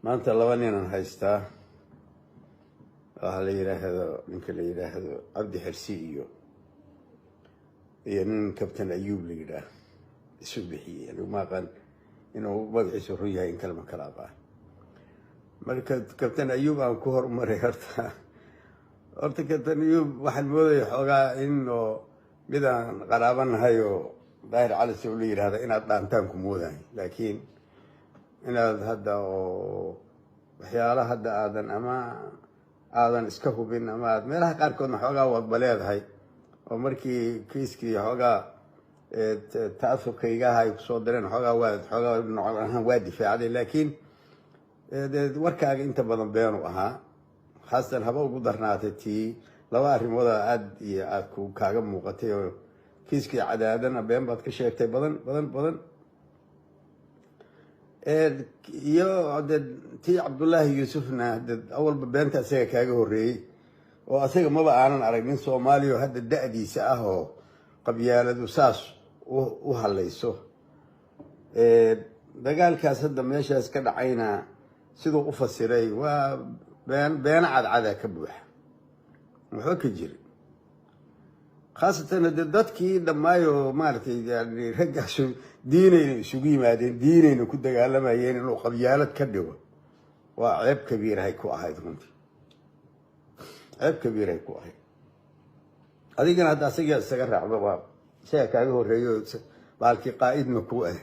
Maanta laba ninaan haystaa. Waxaa la yidhaahdo, ninka la yidhaahdo Cabdi Xirsi iyo nin Kabtan Ayuub la yidhaah isu bixiyey. Anigu ma aqaan inuu magaciisu run yahay in kale, ma kala aqaan. Marka Kabtan Ayuub aan ku hormaray. Horta Kabtan Ayuub waxaan moodaya xoogaa in oo mid aan qaraabanahay oo Daahir Cali Sow la yidhahda inaad dhaantaan ku moodahay, laakiin inaad hadda oo waxyaala hadda aadan ama aadan iska hubin ama aad meelaha qaarkoodna xoogaa wadba leedahay, oo markii kiiskii xoogaa ta'asubkaygaha ay kusoo direen, xoogaa waa xoogaa nooc ahaan waa difaacday, laakiin dee warkaaga inta badan beenu ahaa. Khaasatan haba ugu darnaatay tii laba arrimooda aad iyo aad ku kaaga muuqatay, oo kiiskii Cadaadana been baad ka sheegtay badan badan badan, iyo de tii Cabdullaahi Yuusufna de awalba beenta isaga kaaga horreeyey, oo asaga maba aanan arag nin Soomaaliya oo hadda da-diisa ah oo qabyaaladu saas u hadlayso. Dagaalkaas hadda meeshaas ka dhacayna siduu u fasiray waa been, beena cadcada ka buuxa, waxba ka jirin. Khaasatan de dadkii dhammaayo maaragtay, yani raggaasu diinayna isugu yimaadeen, diinayna ku dagaalamayeen, inuu qabyaalad ka dhigo waa ceeb kabiirahay ku ahayd runtii, ceeb kabiirahay ku ahayd. Adigana hadda asagaa isaga raacdo, waa isaga kaaga horreeyo, baalkii qaa'idna ku ah.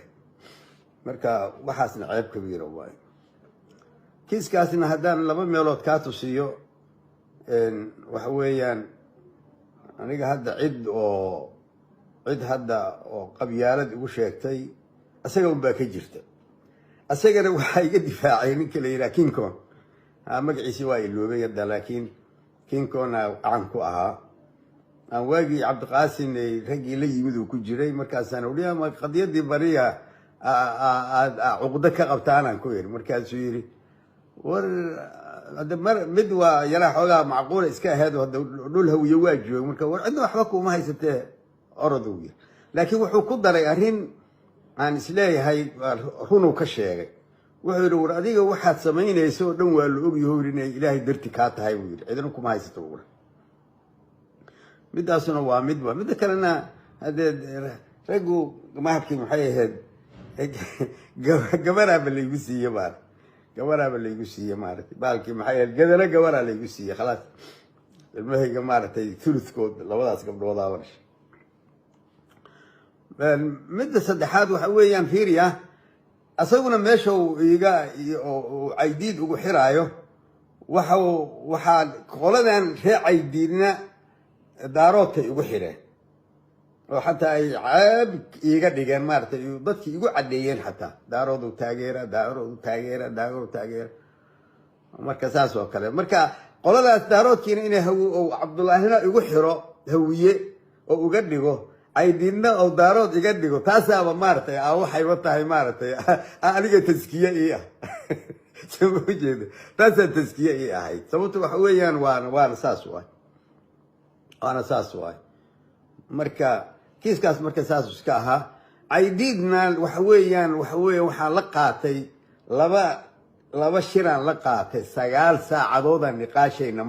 Marka waxaasna ceeb kabiira waayo. Kiiskaasna haddaan laba meelood kaa tusiyo, waxa weeyaan aniga hadda cid hadda oo qabyaalad igu sheegtay asaga unbaa ka jirta. Asagana waxaa iga difaacay ninka la yidhaha Kincon. Magaciisi waa iloobay hadda, laakiin Kincona caan ku ahaa. Aan waagii Cabdiqaasin raggii la yimid uu ku jiray. Markaasaan uhi, "Ama qadiyadii bariya aad cuqdo ka qabtaanaan ku yidhi." Markaasuu yidhi, "War hadda mar mid waa yaraa xoogaa macquula iska ahayd oo hadda dhul Hawiye waa joog, marka war cidna waxba kuuma haysatee orod," uu yiri. Laakiin wuxuu ku daray arrin aan isleeyahay runuu ka sheegay. Wuxuu yidhi, "War adiga waxaad samaynaysa oo dhan waa la ogyaho yidhi inay Ilaahay darti kaa tahay," buu yidhi, "cidna kuma haysato." Ugura midaasuna waa midba. Midda kalena haddee raggu mahadkii maxay ahayd, gabaraaba laygu siiye maarata, gabaraaba laygu siiye maaragtay, baalkii maxay ahayd, gadalo gabaraa laygu siiye. Khalaas, ilmahayga maaragtay thuluthkood labadaas gabdhoodaaba dhashay. Midda saddexaad waxa weeyaan, fiiriya, asaguna meesha uu iiga uu Caydiid ugu xiraayo, waxa waxaa qoladan reer Caydiidna Daaroodkay ugu xireen, oo xataa ay ceeb iiga dhigeen maaragtay, dadkii igu caddeeyeen xataa Daaroodu taageera, Daaroodu taageera, Daaroodu taageera. Marka saas oo kale, marka qoladaas Daaroodkiina inay haw Cabdullaahina igu xiro Hawiye oo uga dhigo, Caydiidna oo Daarood iga dhigo, taasaaba maaragtay waxayba tahay maaragtay aniga taskiye ii ah. Soo ma ujeeda? Taasaa taskiye ii ahayd. Sababta waxa weeyaan waana saas waay, waana saas waay. Marka kiiskaas marka saas iska ahaa. Caydiidna waxa weeyaan waxaan la qaatay laba shiraan la qaatay, 9 saacadoodaan niqaashayna.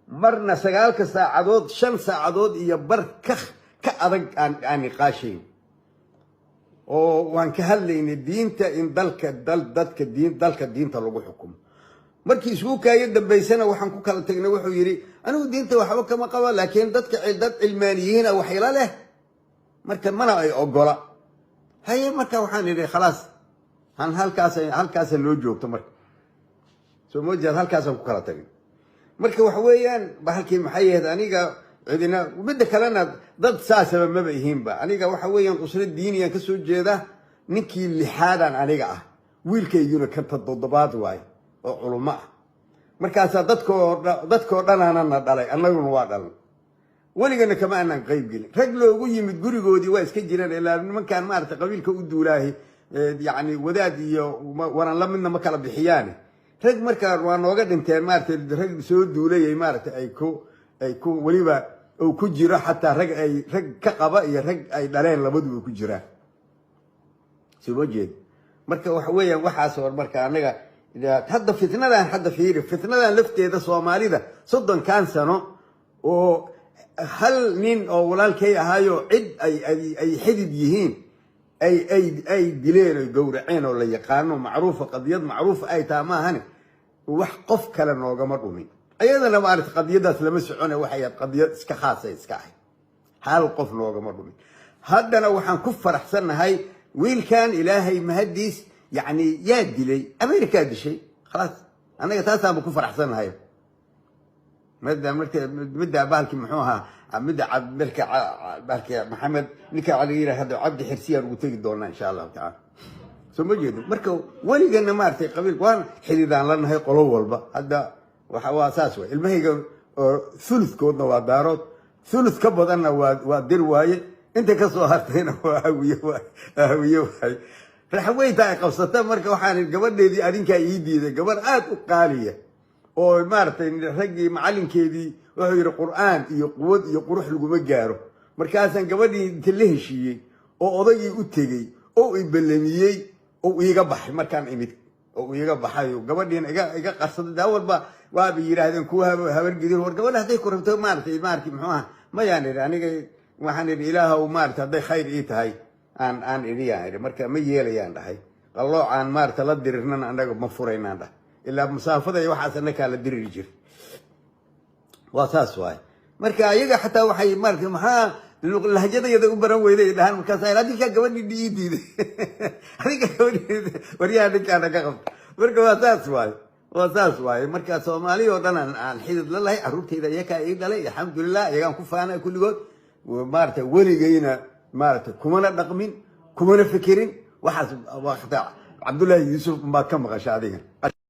Marna 9-ka saacadood 5 saacadood iyo bar ka adag aan niqaashayn, oo waan ka hadlaynay diinta in dalka dal dadka diin dalka diinta lagu xukumo. Markii isugu kaayo dambaysana waxaan ku kala tagnay, wuxuu yidhi, "Anigu diinta waxba kama qaba, laakiin dadka dad cilmaaniyihiina waxayla leh, marka mana ay ogola." Haye, marka waxaan idhi, "Khalaas, han halkaas halkaasa noo joogto." Marka soo mojeed, halkaasaan ku kala tagnay. Marka waxa weeyaan bahalkii maxay ahayd, aniga cidina. Midda kalena dad saasaba maba ihiinba. Aniga waxa weeyaan usro diiniyaan kasoo jeeda. Ninkii lixaadaan aniga ah, wiilkayguna kan toddobaad waay oo culummo ah. Markaasaa dadkoo dhanaana na dhalay, annaguna waa dhalan, weligana kama aanan qayb gelin. Rag loogu yimid gurigoodii waa iska jiraan, ilaa nimankaan maarata qabiilka u duulaahi, yacni wadaad iyo waran la midna ma kala bixiyaane. Rag markaa waa nooga dhinteen maaragtay, rag soo duulayay maaragtay, ay ku weliba uu ku jiro xataa rag ay rag ka qaba iyo rag ay dhaleen labaduba ku jiraan. Soo ma jeed? Marka waxa weeyaan waxaas hor marka anaga Hadda fitnadan, hadda fiiri, fitnadan lafteeda Soomaalida 30-kan sano oo hal nin oo walaalkay ahaayo cid ay xidid yihiin ay dileen oy gowraceen oo la yaqaano, macruufa, qadiyad macruufa ay taha maahane, wax qof kale noogama dhumin. Ayadana maarata qadiyadaas lama socone, waxay ahayd qadiyad iska khaasa iska ahayd. Hal qof noogama dhumin. Haddana waxaan ku faraxsannahay wiilkan, Ilaahay mahadiis. Yacni yaa dilay? Amerikaa dishay, khalaas. Annaga taasaanba ku faraxsannahay. Midda marka, midda bahalki muxuu ahaa, midda marka bahalki Maxamed ninka la yidhaahdo Cabdi Xirsiyaan ugu tegi doonaa, insha Allahu tacala. Soo ma jeedo? Marka weligana maaragtay qabiil waan xididaan la nahay qolo walba. Hadda waxa waa saas way. Ilmahayga oo thuluthkoodna waa Daarood, thuluth ka badanna waa Dir waaye, inta ka soo hartayna waa Hawiye waay, Hawiye waaye. Raxweynta ay qabsata. Marka waxaan gabadheedii adinkaa ii diiday, gabadh aad u qaaliya oo maaragtay raggii macallinkeedii wuxuu yidhi Qur'aan iyo quwad iyo qurux laguma gaaro. Markaasaan gabadhii inta la heshiiyey oo odaygii u tegey oo i ballamiyey oo iiga baxay markaan imid oo iiga baxay, gabadhiina iga qarsaday. Daa walba waaba yidhaahdeen kuwa Habargidir, war gabadha hadday ku rabto, maaragtay muxuu aha. Mayaan idhi aniga, waxaan idhi Ilaahow, maaragtay, hadday khayr ii tahay aan idhiyaan idhi. Marka ma yeelayaan dhahay, qalloocaan maaragta la dirirnana annaga ma furaynaan dhahay, ilaa masaafada iyo waxaas annakaa la diriri jir. Waa saas waay. Marka ayaga xataa waxay maarata maxaa lahjadayada u baran weyday dhahaan. Markaas adinkaa gabadhii ii diiday, adinkaa gabadhii, waryaha ninkaana ka qabta. Marka waa saas waay, waa saas waaye. Marka Soomaali oo dhan aan xidid la lahay, carruurtayda iyakaa ii dhalay, alxamdulilah, iyagaan ku faanay kulligood. Maarata weligayna maarata kumana dhaqmin, kumana fikirin waxaas. Waqta Cabdullaahi Yuusuf baad ka maqasha adiga.